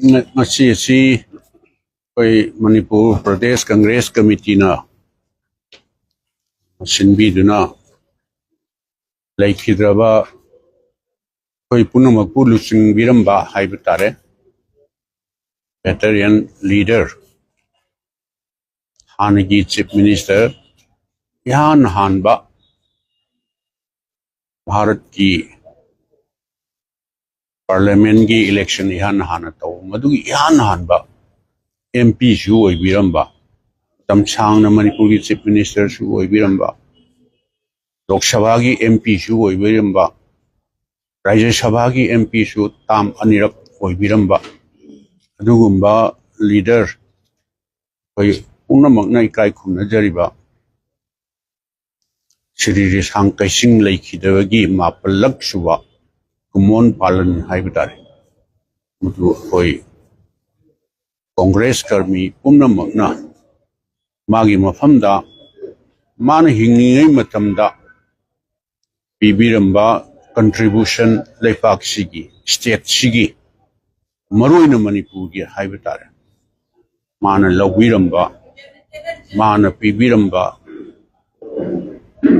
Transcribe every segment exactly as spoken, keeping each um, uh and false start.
ꯉꯁꯤ ꯑꯁꯤ ꯑꯩꯈꯣꯏ ꯃꯅꯤꯄꯨꯔ ꯄ꯭ꯔꯗꯦꯁ ꯀꯪꯒ꯭ꯔꯦꯁ ꯀꯃꯤꯇꯤꯅ ꯁꯤꯟꯕꯤꯗꯨꯅ ꯂꯩꯈꯤꯗ꯭ꯔꯕ ꯑꯩꯈꯣꯏ ꯄꯨꯝꯅꯃꯛꯄꯨ ꯂꯨꯆꯤꯡꯕꯤꯔꯝꯕ ꯍꯥꯏꯕ ꯇꯥꯔꯦ, ꯕꯦꯇꯔꯤꯌꯟ ꯂꯤꯗꯔ, ꯍꯥꯟꯅꯒꯤ ꯆꯤꯐ ꯃꯤꯅꯤꯁꯇꯔ, ꯏꯍꯥꯟ ꯍꯥꯟꯕ ꯚꯥꯔꯠꯀꯤ ꯄꯥꯔꯂꯤꯌꯥꯃꯦꯟꯒꯤ ꯏꯂꯦꯛꯁꯟ ꯏꯍꯥꯟ ꯍꯥꯟꯅ ꯇꯧꯕ, ꯃꯗꯨꯒꯤ ꯏꯍꯥꯟ ꯍꯥꯟꯕ ꯑꯦꯝ ꯄꯤꯁꯨ ꯑꯣꯏꯕꯤꯔꯝꯕ, ꯃꯇꯝ ꯁꯥꯡꯅ ꯃꯅꯤꯄꯨꯔꯒꯤ ꯆꯤꯐ ꯃꯤꯅꯤꯁꯇꯔꯁꯨ ꯑꯣꯏꯕꯤꯔꯝꯕ, ꯂꯣꯛ ꯁꯚꯥꯒꯤ ꯑꯦꯝ ꯄꯤꯁꯨ ꯑꯣꯏꯕꯤꯔꯝꯕ, ꯔꯥꯖ꯭ꯌ ꯁꯚꯥꯒꯤ ꯑꯦꯝ ꯄꯤꯁꯨ ꯇꯥꯝ ꯑꯅꯤꯔꯛ ꯑꯣꯏꯕꯤꯔꯝꯕ ꯑꯗꯨꯒꯨꯝꯕ ꯂꯤꯗꯔ, ꯑꯩꯈꯣꯏ ꯄꯨꯝꯅꯃꯛꯅ ꯏꯀꯥꯏ ꯈꯨꯝꯅꯖꯔꯤꯕ ꯁ꯭ꯔꯤ ꯔꯤꯁꯥꯡ ꯀꯩꯁꯤꯡ ꯂꯩꯈꯤꯗꯕꯒꯤ ꯃꯥꯄꯜꯂꯛ ꯁꯨꯕ ꯀꯨꯃꯣꯟ ꯄꯥꯂꯟ ꯍꯥꯏꯕ ꯇꯥꯔꯦ꯫ ꯃꯗꯨ ꯑꯩꯈꯣꯏ ꯀꯣꯡꯒ꯭ꯔꯦꯁ ꯀꯔꯃꯤ ꯄꯨꯝꯅꯃꯛꯅ ꯃꯥꯒꯤ ꯃꯐꯝꯗ, ꯃꯥꯅ ꯍꯤꯡꯂꯤꯉꯩ ꯃꯇꯝꯗ ꯄꯤꯕꯤꯔꯝꯕ ꯀꯟꯇ꯭ꯔꯤꯕ꯭ꯌꯨꯁꯟ, ꯂꯩꯄꯥꯛꯁꯤꯒꯤ, ꯁ꯭ꯇꯦꯠꯁꯤꯒꯤ, ꯃꯔꯨꯑꯣꯏꯅ ꯃꯅꯤꯄꯨꯔꯒꯤ ꯍꯥꯏꯕ ꯇꯥꯔꯦ, ꯃꯥꯅ ꯂꯧꯕꯤꯔꯝꯕ, ꯃꯥꯅ ꯄꯤꯕꯤꯔꯝꯕ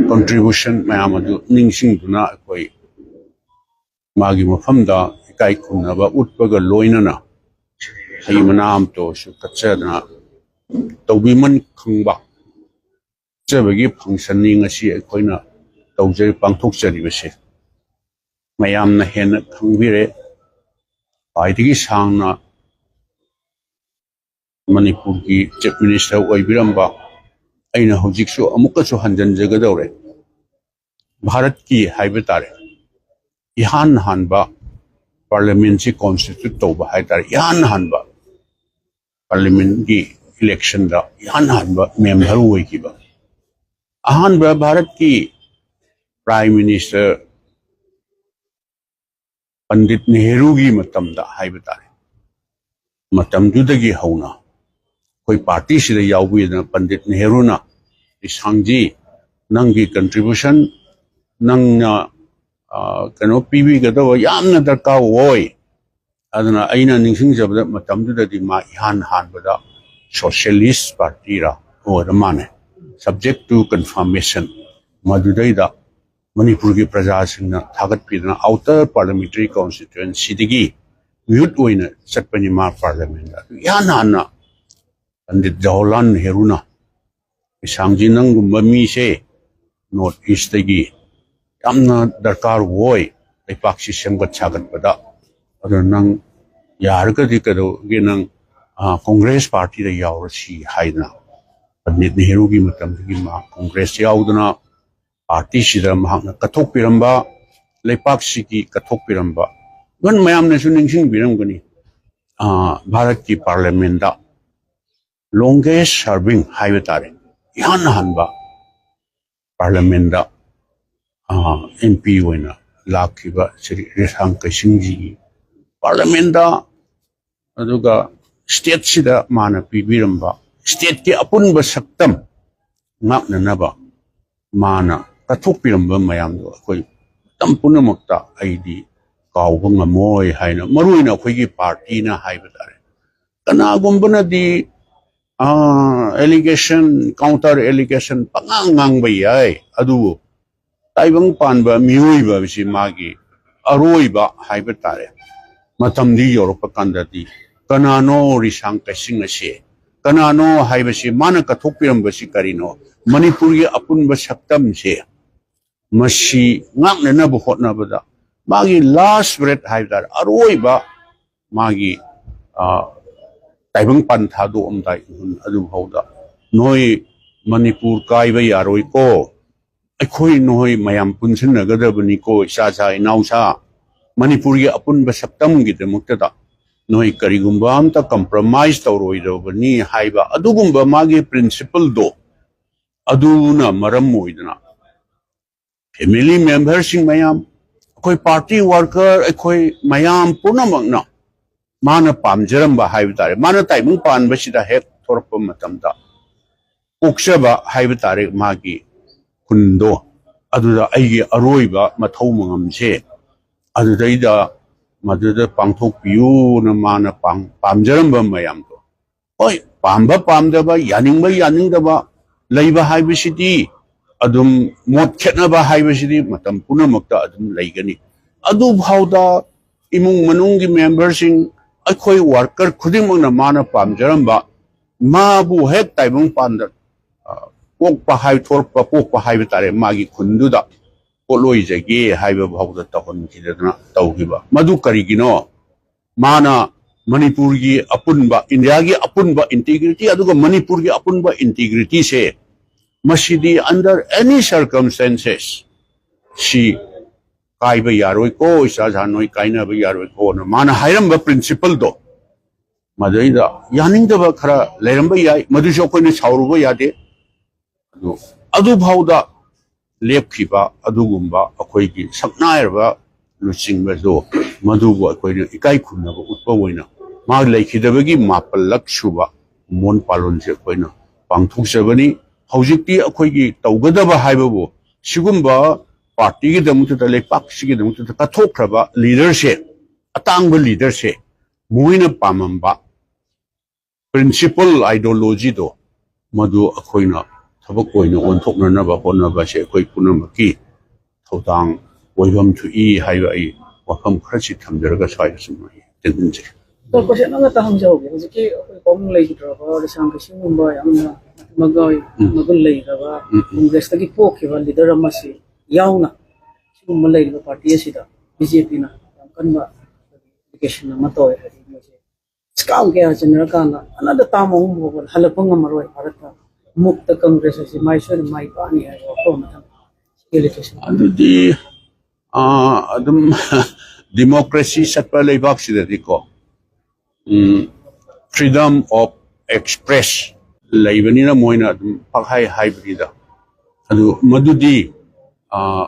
ꯀꯟꯇ꯭ꯔꯤꯕ꯭ꯌꯨꯁꯟ ꯃꯌꯥꯝ ꯑꯗꯨ ꯅꯤꯡꯁꯤꯡꯗꯨꯅ ꯑꯩꯈꯣꯏ ꯃꯥꯒꯤ ꯃꯐꯝꯗ ꯏꯀꯥꯏ ꯈꯨꯝꯅꯕ ꯎꯠꯄꯒ ꯂꯣꯏꯅꯅ ꯍꯩ ꯃꯅꯥ ꯑꯃꯇ ꯑꯣꯏꯔꯁꯨ ꯀꯠꯆꯗꯅ ꯇꯧꯕꯤꯃꯟ ꯈꯪꯕ ꯀꯠꯆꯕꯒꯤ ꯐꯪꯁꯟꯅꯤ ꯉꯁꯤ ꯑꯩꯈꯣꯏꯅ ꯇꯧꯖꯔꯤ, ꯄꯥꯡꯊꯣꯛꯆꯔꯤꯕꯁꯦ꯫ ꯃꯌꯥꯝꯅ ꯍꯦꯟꯅ ꯈꯪꯕꯤꯔꯦ꯫ ꯈ꯭ꯋꯥꯏꯗꯒꯤ ꯁꯥꯡꯅ ꯃꯅꯤꯄꯨꯔꯒꯤ ꯆꯤꯐ ꯃꯤꯅꯤꯁꯇꯔ ꯑꯣꯏꯕꯤꯔꯝꯕ, ꯑꯩꯅ ꯍꯧꯖꯤꯛꯁꯨ ꯑꯃꯨꯛꯀꯁꯨ ꯍꯟꯖꯤꯟꯖꯒꯗꯧꯔꯦ, ꯚꯥꯔꯠꯀꯤ ꯍꯥꯏꯕ ꯇꯥꯔꯦ, ꯏꯍꯥꯟ ꯍꯥꯟꯕ ꯄꯥꯔꯂꯤꯌꯥꯃꯦꯟꯁꯤ ꯀꯣꯟꯁꯇꯤꯇ꯭ꯌꯨꯠ ꯇꯧꯕ ꯍꯥꯏ ꯇꯥꯔꯦ, ꯏꯍꯥꯟ ꯍꯥꯟꯕ ꯄꯥꯔꯂꯤꯌꯥꯃꯦꯟꯒꯤ ꯏꯂꯦꯛꯁꯟꯗ ꯏꯍꯥꯟ ꯍꯥꯟꯕ ꯃꯦꯝꯕꯔ ꯑꯣꯏꯈꯤꯕ, ꯑꯍꯥꯟꯕ ꯚꯥꯔꯠꯀꯤ ꯄ꯭ꯔꯥꯏꯝ ꯃꯤꯅꯤꯁꯇꯔ ꯄꯟꯗꯤꯠ ꯅꯦꯍꯔꯨꯒꯤ ꯃꯇꯝꯗ ꯍꯥꯏꯕ ꯇꯥꯔꯦ, ꯃꯇꯝꯗꯨꯗꯒꯤ ꯍꯧꯅ ꯑꯩꯈꯣꯏ ꯄꯥꯔꯇꯤꯁꯤꯗ ꯌꯥꯎꯕꯤꯗꯅ ꯄꯟꯗꯤꯠ ꯅꯦꯍꯔꯨꯅ, "ꯔꯤꯁꯥꯡꯖꯤ, ꯅꯪꯒꯤ ꯀꯟꯇ꯭ꯔꯤꯕ꯭ꯌꯨꯁꯟ, ꯅꯪꯅ, ꯑ, ꯀꯩꯅꯣ ꯄꯤꯕꯤꯒꯗꯕ ꯌꯥꯝꯅ ꯗꯔꯀꯥꯔ ꯑꯣꯏ, ꯑꯗꯨꯅ ꯑꯩꯅ ꯅꯤꯡꯁꯤꯡꯖꯕꯗ ꯃꯇꯝꯗꯨꯗꯗꯤ ꯃꯥ ꯏꯍꯥꯟ ꯍꯥꯟꯕꯗ Socialist Party ꯔ ꯑꯣꯏꯔ ꯃꯥꯜꯂꯦ, subject to confirmation꯫ ꯃꯗꯨꯗꯩꯗ ꯃꯅꯤꯄꯨꯔꯒꯤ ꯄ꯭ꯔꯖꯥꯁꯤꯡꯅ ꯊꯥꯒꯠꯄꯤꯗꯅ Outer Parliamentary Constituency ꯗꯒꯤ ꯃꯤꯍꯨꯠ ꯑꯣꯏꯅ ꯆꯠꯄꯅꯤ ꯃꯥ Parliament ꯗ꯫ ꯑꯗꯨ ꯏꯍꯥꯟ ꯍꯥꯟꯅ ꯄꯟꯗꯤꯠ ꯖꯋꯥꯍꯔꯂꯥꯜ ꯅꯦꯍꯔꯨꯅ, "ꯀꯩꯁꯥꯡꯖꯤ, ꯅꯪꯒꯨꯝꯕ ꯃꯤꯁꯦ North East ꯇꯒꯤ ꯌꯥꯝꯅ ꯗꯔꯀꯥꯔ ꯑꯣꯏ ꯂꯩꯄꯥꯛꯁꯤ ꯁꯦꯝꯒꯠ ꯁꯥꯒꯠꯄꯗ꯫ ꯑꯗꯨꯅ ꯅꯪ ꯌꯥꯔꯒꯗꯤ ꯀꯩꯗꯧꯒꯦ, ꯅꯪ, ꯑ, Congress Party ꯗ ꯌꯥꯎꯔꯁꯤ" ꯍꯥꯏꯗꯅ ꯄꯟꯗꯤꯠ ꯅꯦꯍꯔꯨꯒꯤ ꯃꯇꯝꯗꯒꯤ ꯃꯍꯥꯛ Congress ꯌꯥꯎꯗꯅ party ꯁꯤꯗ ꯃꯍꯥꯛꯅ ꯀꯠꯊꯣꯛꯄꯤꯔꯝꯕ, ꯂꯩꯄꯥꯛꯁꯤꯒꯤ ꯀꯠꯊꯣꯛꯄꯤꯔꯝꯕ꯫ Even ꯃꯌꯥꯝꯅꯁꯨ ꯅꯤꯡꯁꯤꯡꯕꯤꯔꯝꯒꯅꯤ, ꯑ, ꯚꯥꯔꯠꯀꯤ Parliament ꯗ longest serving ꯍꯥꯏꯕ ꯇꯥꯔꯦ, ꯏꯍꯥꯟ ꯍꯥꯟꯕ Parliament ꯗ, ꯑ, M P ꯑꯣꯏꯅ ꯂꯥꯛꯈꯤꯕ ꯁ꯭ꯔꯤ ꯔꯤꯁꯥꯡ ꯀꯩꯁꯤꯡꯖꯤꯒꯤ Parliament ꯗ, ꯑꯗꯨꯒ state ꯁꯤꯗ ꯃꯥꯅ ꯄꯤꯕꯤꯔꯝꯕ state ꯀꯤ ꯑꯄꯨꯟꯕ ꯁꯛꯇꯝ ꯉꯥꯛꯅꯅꯕ ꯃꯥꯅ ꯀꯠꯊꯣꯛꯄꯤꯔꯝꯕ ꯃꯌꯥꯝꯗꯣ ꯑꯩꯈꯣꯏ ꯃꯇꯝ ꯄꯨꯝꯅꯃꯛꯇ ꯑꯩꯗꯤ ꯀꯥꯎꯕ ꯉꯝꯃꯣꯏ ꯍꯥꯏꯅ, ꯃꯔꯨ ꯑꯣꯏꯅ ꯑꯩꯈꯣꯏꯒꯤ party ꯅ ꯍꯥꯏꯕ ꯇꯥꯔꯦ꯫ ꯀꯅꯥꯒꯨꯝꯕꯅꯗꯤ, ꯑ, allegation, counter allegation ꯄꯉꯥꯡ ꯉꯥꯡꯕ ꯌꯥꯏ, ꯑꯗꯨꯕꯨ ꯇꯥꯏꯕꯪ ꯄꯥꯟꯕ ꯃꯤꯑꯣꯏꯕ ꯍꯥꯏꯕꯁꯤ ꯃꯥꯒꯤ ꯑꯔꯣꯏꯕ ꯍꯥꯏꯕ ꯇꯥꯔꯦ꯫ ꯃꯇꯝꯗꯤ ꯌꯧꯔꯛꯄ ꯀꯥꯟꯗꯗꯤ ꯀꯅꯥꯅꯣ ꯔꯤꯁꯥꯡ ꯀꯩꯁꯤꯡ ꯑꯁꯦ? ꯀꯅꯥꯅꯣ ꯍꯥꯏꯕꯁꯤ, ꯃꯥꯅ ꯀꯠꯊꯣꯛꯄꯤꯔꯝꯕꯁꯤ ꯀꯔꯤꯅꯣ? ꯃꯅꯤꯄꯨꯔꯒꯤ ꯑꯄꯨꯟꯕ ꯁꯛꯇꯝꯁꯦ ꯃꯁꯤ ꯉꯥꯛꯅꯅꯕ ꯍꯣꯠꯅꯕꯗ ꯃꯥꯒꯤ last breath ꯍꯥꯏꯕ ꯇꯥꯔꯦ, ꯑꯔꯣꯏꯕ ꯃꯥꯒꯤ, ꯑ, ꯇꯥꯏꯕꯪ ꯄꯥꯟ ꯊꯥꯗꯣꯛꯑꯝꯗꯥꯏ ꯏꯍꯨꯟ ꯑꯗꯨꯐꯥꯎꯗ, "ꯅꯣꯏ ꯃꯅꯤꯄꯨꯔ ꯀꯥꯏꯕ ꯌꯥꯔꯣꯏꯀꯣ, ꯑꯩꯈꯣꯏ ꯅꯣꯏ ꯃꯌꯥꯝ ꯄꯨꯟꯁꯤꯟꯅꯒꯗꯕꯅꯤꯀꯣ, ꯏꯆꯥ ꯏꯆꯥ ꯏꯅꯥꯎꯁꯥ, ꯃꯅꯤꯄꯨꯔꯒꯤ ꯑꯄꯨꯟꯕ ꯁꯛꯇꯝꯒꯤꯗꯃꯛꯇꯗ ꯅꯣꯏ ꯀꯔꯤꯒꯨꯝꯕ ꯑꯝꯇ compromise ꯇꯧꯔꯣꯏꯗꯕꯅꯤ" ꯍꯥꯏꯕ ꯑꯗꯨꯒꯨꯝꯕ ꯃꯥꯒꯤ principle ꯗꯣ, ꯑꯗꯨꯅ ꯃꯔꯝ ꯑꯣꯏꯗꯅ family member ꯁꯤꯡ ꯃꯌꯥꯝ, ꯑꯩꯈꯣꯏ party worker, ꯑꯩꯈꯣꯏ ꯃꯌꯥꯝ ꯄꯨꯝꯅꯃꯛꯅ ꯃꯥꯅ ꯄꯥꯝꯖꯔꯝꯕ ꯍꯥꯏꯕ ꯇꯥꯔꯦ, ꯃꯥꯅ ꯇꯥꯏꯕꯪ ꯄꯥꯟꯕꯁꯤꯗ ꯍꯦꯛ ꯊꯣꯔꯛꯄ ꯃꯇꯝꯗ ꯄꯣꯛꯆꯕ ꯍꯥꯏꯕ ꯇꯥꯔꯦ, ꯃꯥꯒꯤ ꯈꯨꯟꯗꯣ, ꯑꯗꯨꯗ ꯑꯩꯒꯤ ꯑꯔꯣꯏꯕ ꯃꯊꯧ ꯃꯉꯝꯁꯦ, ꯑꯗꯨꯗꯩꯗ ꯃꯗꯨꯗ ꯄꯥꯡꯊꯣꯛꯄꯤꯌꯨꯅ ꯃꯥꯅ ꯄꯥꯝ-, ꯄꯥꯝꯖꯔꯝꯕ ꯃꯌꯥꯝꯗꯣ꯫ ꯍꯣꯏ, ꯄꯥꯝꯕ ꯄꯥꯝꯗꯕ, ꯌꯥꯅꯤꯡꯕ ꯌꯥꯅꯤꯡꯗꯕ ꯂꯩꯕ ꯍꯥꯏꯕꯁꯤꯗꯤ ꯑꯗꯨꯝ, ꯃꯣꯠ ꯈꯦꯠꯅꯕ ꯍꯥꯏꯕꯁꯤꯗꯤ ꯃꯇꯝ ꯄꯨꯝꯅꯃꯛꯇ ꯑꯗꯨꯝ ꯂꯩꯒꯅꯤ꯫ ꯑꯗꯨꯐꯥꯎꯗ ꯏꯃꯨꯡ ꯃꯅꯨꯡꯒꯤ ꯃꯦꯝꯕꯔꯁꯤꯡ, ꯑꯩꯈꯣꯏ ꯋꯥꯔꯀꯔ ꯈꯨꯗꯤꯡꯃꯛꯅ ꯃꯥꯅ ꯄꯥꯝꯖꯔꯝꯕ, ꯃꯥꯕꯨ ꯍꯦꯛ ꯇꯥꯏꯕꯪ ꯄꯥꯟꯗ, ꯑ, ꯄꯣꯛꯄ ꯍꯥꯏ-, ꯊꯣꯛꯂꯛꯄ, ꯄꯣꯛꯄ ꯍꯥꯏꯕ ꯇꯥꯔꯦ, ꯃꯥꯒꯤ ꯈꯨꯟꯗꯨꯗ ꯄꯣꯠꯂꯣꯏꯖꯒꯦ ꯍꯥꯏꯕ ꯐꯥꯎꯗ ꯇꯧꯍꯟꯈꯤꯗꯅ ꯇꯧꯈꯤꯕ꯫ ꯃꯗꯨ ꯀꯔꯤꯒꯤꯅꯣ? ꯃꯥꯅ ꯃꯅꯤꯄꯨꯔꯒꯤ ꯑꯄꯨꯟꯕ, ꯏꯟꯗꯤꯌꯥꯒꯤ ꯑꯄꯨꯟꯕ ꯏꯟꯇꯤꯒ꯭ꯔꯤꯇꯤ, ꯑꯗꯨꯒ ꯃꯅꯤꯄꯨꯔꯒꯤ ꯑꯄꯨꯟꯕ ꯏꯟꯇꯤꯒ꯭ꯔꯤꯇꯤꯁꯦ, ꯃꯁꯤꯗꯤ under any circumstances ꯁꯤ ꯀꯥꯏꯕ ꯌꯥꯔꯣꯏꯀꯣ, ꯏꯆꯥ ꯏꯆꯥ ꯅꯣꯏ ꯀꯥꯏꯅꯕ ꯌꯥꯔꯣꯏꯀꯣꯅ ꯃꯥꯅ ꯍꯥꯏꯔꯝꯕ ꯄ꯭ꯔꯤꯟꯁꯤꯄꯜꯗꯣ, ꯃꯗꯩꯗ ꯌꯥꯅꯤꯡꯗꯕ ꯈꯔ ꯂꯩꯔꯝꯕ ꯌꯥꯏ, ꯃꯗꯨꯁꯨ ꯑꯩꯈꯣꯏꯅ ꯁꯥꯎꯔꯨꯕ ꯌꯥꯗꯦ꯫ ꯑꯗꯨ, ꯑꯗꯨꯐꯥꯎꯗ ꯂꯦꯞꯈꯤꯕ ꯑꯗꯨꯒꯨꯝꯕ ꯑꯩꯈꯣꯏꯒꯤ ꯁꯛꯅꯥꯏꯔꯕ ꯂꯨꯆꯤꯡꯕꯗꯨ, ꯃꯗꯨꯕꯨ ꯑꯩꯈꯣꯏꯅ ꯏꯀꯥꯏ ꯈꯨꯝꯅꯕ ꯎꯠꯄ ꯑꯣꯏꯅ ꯃꯥ ꯂꯩꯈꯤꯗꯕꯒꯤ ꯃꯥꯄꯜꯂꯛ ꯁꯨꯕ ꯀꯨꯝꯑꯣꯟ ꯄꯥꯂꯣꯟꯁꯦ ꯑꯩꯈꯣꯏꯅ ꯄꯥꯡꯊꯣꯛꯆꯕꯅꯤ꯫ ꯍꯧꯖꯤꯛꯇꯤ ꯑꯩꯈꯣꯏꯒꯤ ꯇꯧꯒꯗꯕ ꯍꯥꯏꯕꯕꯨ ꯁꯤꯒꯨꯝꯕ ꯄꯥꯔꯇꯤꯒꯤꯗꯃꯛꯇꯗ, ꯂꯩꯄꯥꯛꯁꯤꯒꯤꯗꯃꯛꯇꯗ ꯀꯠꯊꯣꯛꯈ꯭ꯔꯕ ꯂꯤꯗꯔꯁꯦ, ꯑꯇꯥꯡꯕ ꯂꯤꯗꯔꯁꯦ, ꯃꯣꯏꯅ ꯄꯥꯝꯃꯝꯕ ꯄ꯭ꯔꯤꯟꯁꯤꯄꯜ ꯑꯥꯏꯗꯤꯌꯣꯂꯣꯖꯤꯗꯣ, ꯃꯗꯨ ꯑꯩꯈꯣꯏꯅ ꯊꯕꯛ ꯑꯣꯏꯅ ꯑꯣꯟꯊꯣꯛꯅꯅꯕ ꯍꯣꯠꯅꯕꯁꯦ ꯑꯩꯈꯣꯏ ꯄꯨꯝꯅꯃꯛꯀꯤ ꯊꯧꯗꯥꯡ ꯑꯣꯏꯐꯝ ꯊꯣꯛꯏ ꯍꯥꯏꯕ ꯑꯩ ꯋꯥꯐꯝ ꯈꯔꯁꯤ ꯊꯝꯖꯔꯒ ꯁ꯭ꯋꯥꯏꯗ ꯁꯨꯝ ꯑꯩ ꯇꯦꯟꯁꯤꯟꯖꯒꯦ꯫ ꯗꯣꯛꯇꯔ ꯀꯣꯏꯁꯟ ꯑꯃꯇ ꯍꯪꯖꯍꯧꯒꯦ꯫ ꯍꯧꯖꯤꯛꯀꯤ ꯑꯩꯈꯣꯏ ꯄꯥꯕꯨꯡ ꯂꯩꯈꯤꯗ꯭ꯔꯕ, ꯂꯩꯁꯥꯡ ꯀꯩꯁꯤꯡꯒꯨꯝꯕ ꯌꯥꯝꯅ ꯃꯒꯨꯟ, ꯎꯝ꯫ ꯃꯒꯨꯟ ꯂꯩꯈ꯭ꯔꯕ, ꯎꯝ, ꯎꯝ꯫ ꯀꯣꯡꯒ꯭ꯔꯦꯁꯇꯒꯤ ꯄꯣꯛꯈꯤꯕ ꯂꯤꯗꯔ ꯑꯃꯁꯤ ꯌꯥꯎꯅ ꯁꯤꯒꯨꯝꯕ ꯂꯩꯔꯤꯕ ꯄꯥꯔꯇꯤ ꯑꯁꯤꯗ ꯕꯤ ꯖꯦ ꯄꯤꯅ ꯌꯥꯝ ꯀꯟꯕ ꯑꯦꯄ꯭ꯂꯤꯀꯦꯁꯟ ꯑꯃ ꯇꯧꯋꯦ ꯍꯥꯏꯗꯤ ꯃꯣꯏꯁꯦ ꯁ꯭ꯀꯥꯝ ꯀꯌꯥ ꯆꯦꯟꯅꯔꯀꯥꯟꯗ ꯑꯅꯗ ꯇꯥꯝ ꯑꯍꯨꯝ ꯐꯥꯎꯕ ꯍꯜꯂꯛꯄ ꯉꯝꯃꯔꯣꯏ ꯚꯥꯔꯠꯇ꯫ ꯃꯨꯛꯇ ꯀꯪꯒ꯭ꯔꯦꯁ ꯑꯁꯤ ꯃꯥꯏ ꯁꯣꯏꯗꯅ ꯃꯥꯏ ꯄꯥꯛꯑꯅꯤ ꯍꯥꯏꯕ ꯋꯥꯐꯝ ꯑꯃ ꯊꯝꯃꯤ꯫ ꯁꯤꯒꯤ ꯏꯂꯦꯛꯇ꯭ꯔꯤꯁꯤꯇꯤ꯫ ꯑꯗꯨꯗꯤ, ꯑꯥ, ꯑꯗꯨꯝ ꯗꯤꯃꯣꯀ꯭ꯔꯦꯁꯤ ꯆꯠꯄ ꯂꯩꯕꯥꯛꯁꯤꯗꯗꯤꯀꯣ, ꯎꯝ, freedom of express ꯂꯩꯕꯅꯤꯅ ꯃꯣꯏꯅ ꯑꯗꯨꯝ ꯄꯪꯍꯥꯏ ꯍꯥꯏꯕꯅꯤꯗ꯫ ꯑꯗꯨ ꯃꯗꯨꯗꯤ, ꯑꯥ,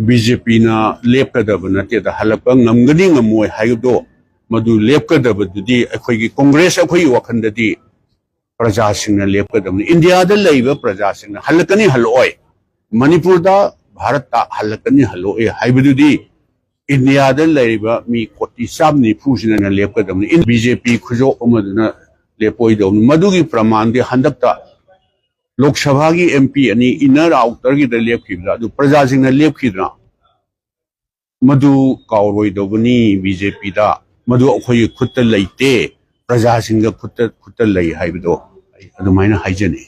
ꯕꯤ ꯖꯦ ꯄꯤꯅ ꯂꯦꯞꯀꯗꯕ ꯅꯠꯇꯦꯗ꯫ ꯍꯜꯂꯛꯄ ꯉꯝꯒꯅꯤ ꯉꯝꯃꯣꯏ ꯍꯥꯏꯕꯗꯣ, ꯃꯗꯨ ꯂꯦꯞꯀꯗꯕꯗꯨꯗꯤ ꯑꯩꯈꯣꯏꯒꯤ ꯀꯣꯡꯒ꯭ꯔꯦꯁ, ꯑꯩꯈꯣꯏꯒꯤ ꯋꯥꯈꯜꯗꯗꯤ ꯄ꯭ꯔꯖꯥꯁꯤꯡꯅ ꯂꯦꯞꯀꯗꯕꯅꯤ꯫ ꯏꯟꯗꯤꯌꯥꯗ ꯂꯩꯔꯤꯕ ꯄ꯭ꯔꯖꯥꯁꯤꯡꯅ ꯍꯜꯂꯛꯀꯅꯤ ꯍꯜꯂꯛꯑꯣꯏ, ꯃꯅꯤꯄꯨꯔꯗ, ꯚꯥꯔꯠꯇ ꯍꯜꯂꯛꯀꯅꯤ ꯍꯜꯂꯛꯑꯣꯏ ꯍꯥꯏꯕꯗꯨꯗꯤ ꯏꯟꯗꯤꯌꯥꯗ ꯂꯩꯔꯤꯕ ꯃꯤ ꯀꯣꯇꯤ ꯆꯥꯝ ꯅꯤꯐꯨꯁꯤꯅ ꯂꯦꯞꯀꯗꯕꯅꯤ꯫ ꯕꯤ ꯖꯦ ꯄꯤ ꯈꯨꯖꯣꯞ ꯑꯃꯗꯨꯅ ꯂꯦꯞꯄꯣꯏꯗꯧꯅꯤ꯫ ꯃꯗꯨꯒꯤ ꯄ꯭ꯔꯃꯥꯟꯗꯤ ꯍꯟꯗꯛꯇ ꯂꯣꯛ ꯁꯚꯥꯒꯤ ꯑꯦꯝ ꯄꯤ ꯑꯅꯤ ꯏꯟꯅꯔ ꯑꯥꯎꯇꯔꯒꯤꯗ ꯂꯦꯞꯈꯤꯕꯗ ꯑꯗꯨ ꯄ꯭ꯔꯖꯥꯁꯤꯡꯅ ꯂꯦꯞꯈꯤꯗ꯭ꯔꯥ? ꯃꯗꯨ ꯀꯥꯎꯔꯣꯏꯗꯧꯕꯅꯤ꯫ ꯕꯤ ꯖꯦ ꯄꯤꯗ ꯃꯗꯨ ꯑꯩꯈꯣꯏꯒꯤ ꯈꯨꯠꯇ ꯂꯩꯇꯦ, ꯄ꯭ꯔꯖꯥꯁꯤꯡꯒ ꯈꯨꯠꯇ ꯈꯨꯠꯇ ꯂꯩ ꯍꯥꯏꯕꯗꯣ ꯑꯩ ꯑꯗꯨꯃꯥꯏꯅ ꯍꯥꯏꯖꯅꯤꯡꯏ꯫